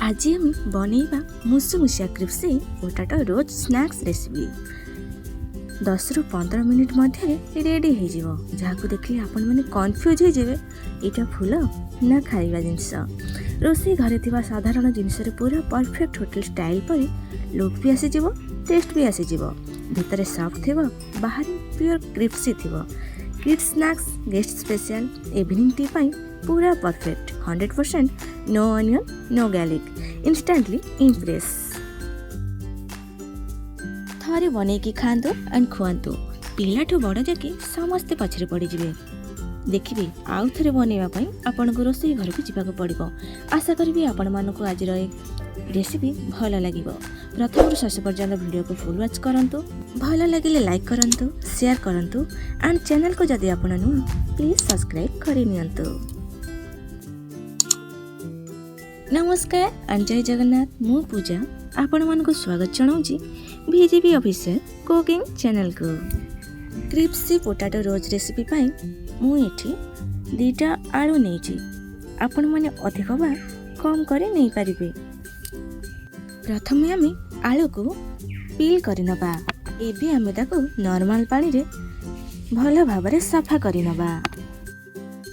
ଆଜି ଆମେ ବନେଇବା ମୁସୁମୁସିଆ crispy potato rose snacks recipe. 10ରୁ 15 ମିନିଟ୍ ମଧ୍ୟରେ ରେଡ଼ି ହେଇଯିବ, ଯାହାକୁ ଦେଖିଲେ ଆପଣମାନେ କନଫ୍ୟୁଜ୍ ହେଇଯିବେ, ଏଇଟା ଫୁଲ ନା ଖାଇବା ଜିନିଷ। ରୋଷେଇ ଘରେ ଥିବା ସାଧାରଣ ଜିନିଷରେ ପୁରା ପରଫେକ୍ଟ ହୋଟେଲ ଷ୍ଟାଇଲ୍ ପରି ଲୁକ୍ ବି ଆସିଯିବ, ଟେଷ୍ଟ ବି ଆସିଯିବ। ଭିତରେ ସଫ୍ଟ ଥିବ, ବାହାରେ ପିଓର କ୍ରିସ୍ପି ଥିବ। Kids snacks, guest special, evening tea ପାଇଁ ପୁରା perfect. 100% no onion, no garlic, instantly impress. ଥରେ ବନେଇକି ଖାଆନ୍ତୁ ଆଣ୍ଡ ଖୁଆନ୍ତୁ, ପିଲାଠୁ ବଡ଼ ଯାକେ ସମସ୍ତେ ପଛରେ ପଡ଼ିଯିବେ। ଦେଖିବେ, ଆଉ ଥରେ ବନେଇବା ପାଇଁ ଆପଣଙ୍କୁ ରୋଷେଇ ଘରକୁ ଯିବାକୁ ପଡ଼ିବ। ଆଶା କରିବି ଆପଣମାନଙ୍କୁ ଆଜିର ଏ ରେସିପି ଭଲ ଲାଗିବ। ପ୍ରଥମରୁ ଶେଷ ପର୍ଯ୍ୟନ୍ତ ଭିଡ଼ିଓକୁ ଫୁଲ୍ ୱାଚ୍ କରନ୍ତୁ। ଭଲ ଲାଗିଲେ ଲାଇକ୍ କରନ୍ତୁ, ସେୟାର କରନ୍ତୁ ଆଣ୍ଡ ଚ୍ୟାନେଲକୁ ଯଦି ଆପଣ ନୂଆ, ପ୍ଲିଜ୍ ସବସ୍କ୍ରାଇବ୍ କରିନିଅନ୍ତୁ। ନମସ୍କାର ଆଣ୍ଡ ଜୟ ଜଗନ୍ନାଥ। ମୁଁ ପୂଜା ଆପଣମାନଙ୍କୁ ସ୍ୱାଗତ ଜଣାଉଛି ଭିଜିବି ଅଫିସିଆଲ କୁକିଂ ଚ୍ୟାନେଲକୁ। କ୍ରିସ୍ପି ପୋଟାଟୋ ରୋଜ୍ ରେସିପି ପାଇଁ ମୁଁ ଏଠି 2ଟା ଆଳୁ ନେଇଛି। ଆପଣମାନେ ଅଧିକ ବା କମ୍ କରି ନେଇପାରିବେ। ପ୍ରଥମେ ଆମେ ଆଳୁକୁ ପିଲ୍ କରିନେବା। ଏବେ ଆମେ ତାକୁ ନର୍ମାଲ ପାଣିରେ ଭଲ ଭାବରେ ସଫା କରିନେବା।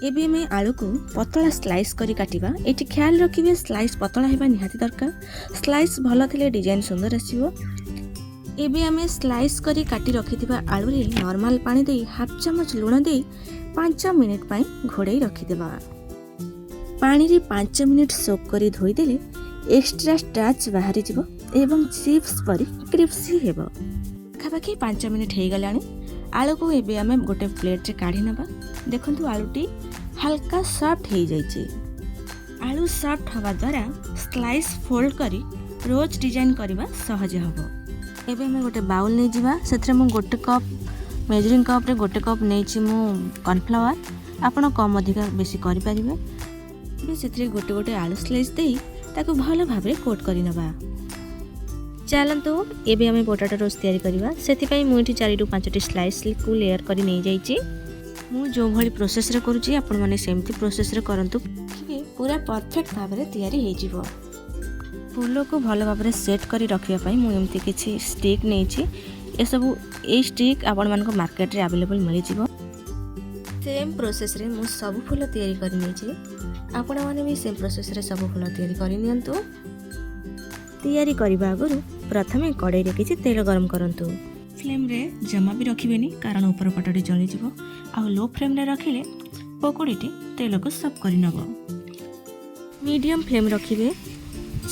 ଏବେ ଆମେ ଆଳୁକୁ ପତଳା ସ୍ଲାଇସ୍ କରି କାଟିବା। ଏଠି ଖ୍ୟାଲ ରଖିବେ, ସ୍ଲାଇସ୍ ପତଳା ହେବା ନିହାତି ଦରକାର। ସ୍ଲାଇସ୍ ଭଲ ଥିଲେ ଡିଜାଇନ୍ ସୁନ୍ଦର ଆସିବ। ଏବେ ଆମେ ସ୍ଲାଇସ୍ କରି କାଟି ରଖିଥିବା ଆଳୁରେ ନର୍ମାଲ ପାଣି ଦେଇ, ହାଫ୍ ଚାମଚ ଲୁଣ ଦେଇ 5 ମିନିଟ୍ ପାଇଁ ଘୋଡ଼େଇ ରଖିଦେବା। ପାଣିରେ 5 ମିନିଟ୍ ସୋକ୍ କରି ଧୋଇଦେଲେ ଏକ୍ସଟ୍ରା ଷ୍ଟାର୍ଚ ବାହାରିଯିବ ଏବଂ ଚିପ୍ସ ପରି କ୍ରିସ୍ପି ହେବ। ପାଖାପାଖି 5 ମିନିଟ୍ ହେଇଗଲାଣି। ଆଳୁକୁ ଏବେ ଆମେ ଗୋଟେ ପ୍ଲେଟ୍ରେ କାଢ଼ି ନେବା। ଦେଖନ୍ତୁ, ଆଳୁଟି ହାଲକା ସଫ୍ଟ ହେଇଯାଇଛି। ଆଳୁ ସଫ୍ଟ ହେବା ଦ୍ୱାରା ସ୍ଲାଇସ୍ ଫୋଲ୍ଡ କରି ରୋଜ୍ ଡିଜାଇନ୍ କରିବା ସହଜ ହେବ। ଏବେ ଆମେ ଗୋଟେ ବାଉଲ୍ ନେଇଯିବା। ସେଥିରେ ମୁଁ ଗୋଟେ କପ୍, ମେଜରିଂ କପ୍ରେ ଗୋଟେ କପ୍ ନେଇଛି ମୁଁ କର୍ଣ୍ଣଫ୍ଲାୱାର। ଆପଣ କମ୍ ଅଧିକ ବେଶୀ କରିପାରିବେ। ଏବେ ସେଥିରେ ଗୋଟେ ଗୋଟେ ଆଳୁ ସ୍ଲାଇସ୍ ଦେଇ ତାକୁ ଭଲ ଭାବରେ କୋଟ୍ କରିନେବା। ଚାଲନ୍ତୁ, ଏବେ ଆମେ ପୋଟାଟୋ ରୋଜ୍ ତିଆରି କରିବା। ସେଥିପାଇଁ ମୁଁ ଏଠି ଚାରିରୁ ପାଞ୍ଚଟି ସ୍ଲାଇସ୍କୁ ଲେୟର୍ କରି ନେଇଯାଇଛି। ମୁଁ ଯେଉଁଭଳି ପ୍ରୋସେସ୍ରେ କରୁଛି, ଆପଣମାନେ ସେମିତି ପ୍ରୋସେସ୍ରେ କରନ୍ତୁ। ଦେଖିବେ, ପୁରା ପରଫେକ୍ଟ ଭାବରେ ତିଆରି ହେଇଯିବ। ଫୁଲକୁ ଭଲ ଭାବରେ ସେଟ୍ କରି ରଖିବା ପାଇଁ ମୁଁ ଏମିତି କିଛି ଷ୍ଟିକ୍ ନେଇଛି। ଏସବୁ ଏଇ ଷ୍ଟିକ୍ ଆପଣମାନଙ୍କୁ ମାର୍କେଟରେ ଆଭେଲେବଲ୍ ମିଳିଯିବ। ସେମ୍ ପ୍ରୋସେସ୍ରେ ମୁଁ ସବୁ ଫୁଲ ତିଆରି କରି ନେଇଛି। ଆପଣମାନେ ବି ସେମ୍ ପ୍ରୋସେସ୍ରେ ସବୁ ଫୁଲ ତିଆରି କରିନିଅନ୍ତୁ। ତିଆରି କରିବା ଆଗରୁ ପ୍ରଥମେ କଡ଼େଇରେ କିଛି ତେଲ ଗରମ କରନ୍ତୁ। ଫ୍ଲେମ୍ରେ ଜମା ବି ରଖିବେନି, କାରଣ ଉପର ପଟଟି ଜଳିଯିବ। ଆଉ ଲୋ ଫ୍ଲେମ୍ରେ ରଖିଲେ ପକୋଡ଼ିଟି ତେଲକୁ ସକ୍ କରିନେବ। ମିଡ଼ିୟମ୍ ଫ୍ଲେମ୍ ରଖିବେ,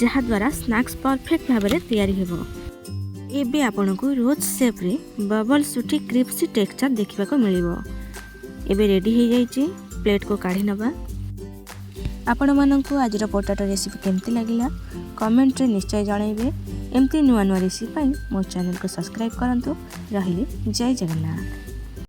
ଯାହାଦ୍ୱାରା ସ୍ନାକ୍ସ ପରଫେକ୍ଟ ଭାବରେ ତିଆରି ହେବ। ଏବେ ଆପଣଙ୍କୁ ରୋଜ୍ ସେପ୍ରେ ବବଲ୍ସ ଉଠି କ୍ରିସ୍ପି ଟେକ୍ସଚର୍ ଦେଖିବାକୁ ମିଳିବ। ଏବେ ରେଡ଼ି ହେଇଯାଇଛି, ପ୍ଲେଟ୍କୁ କାଢ଼ି ନେବା। ଆପଣମାନଙ୍କୁ ଆଜିର ପୋଟାଟୋ ରେସିପି କେମିତି ଲାଗିଲା, କମେଣ୍ଟରେ ନିଶ୍ଚୟ ଜଣାଇବେ। ଏମିତି ନୂଆ ନୂଆ ରେସିପି ପାଇଁ ମୋ ଚ୍ୟାନେଲକୁ ସବସ୍କ୍ରାଇବ୍ କରନ୍ତୁ। ରହିଲି, ଜୟ ଜଗନ୍ନାଥ।